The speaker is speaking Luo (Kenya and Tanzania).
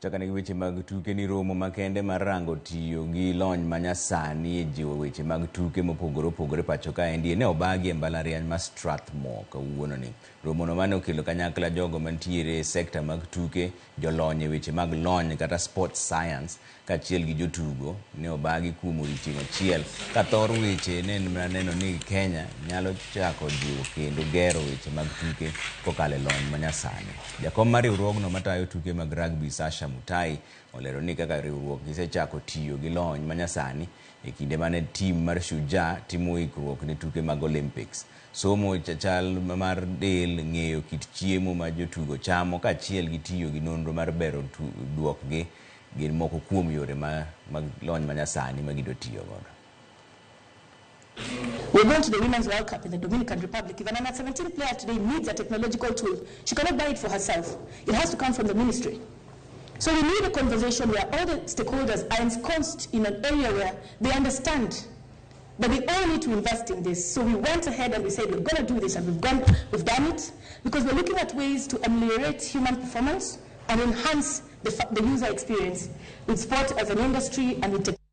Chakane gi weche mag tuke ni romo makende mar rango tiyo gi lony manyasani e jiwo weche mag tuke mopogore opogore pacho kaendi ne obagi e mbalariany ma Strathmore kawuono ni. Romono mane okelo kanyakla jogo mantiere e sekta mag tuke, jolony e weche mag lony kata sports science kaachiel gi jotugo ne obagi kuom odiochieng' achiel ka thor weche ne en mana neno ni Kenya nyalo chako jiwo kendo gero weche mag tuke kokalo e lony manyasani. Jakom mar riwruogno matayo tuke mag rugby Sasha Mutai olero ni kaka riwruok gisechako tiyo gi lony manyasani e kinde mane tim mar Shujaa timo ikruok ne tuke mag Olympics. Somo chal mar del, ng'eyo kit chiemo ma jotugo chamo kaachiel gi tiyo gi nonro mar bero duokgi gin moko kuom yore mag lony manyasani ma gidwa tiyo godo. We're going to the Women's World Cup in the Dominican Republic. If an under 17 player today needs a technological tool, she cannot buy it for herself. It has to come from the ministry. So we need a conversation where all the stakeholders are ensconced in an area where they understand that we all need to invest in this. So we went ahead and we said we're going to do this, and we've done it because we're looking at ways to ameliorate human performance and enhance the user experience with sport as an industry and with technology.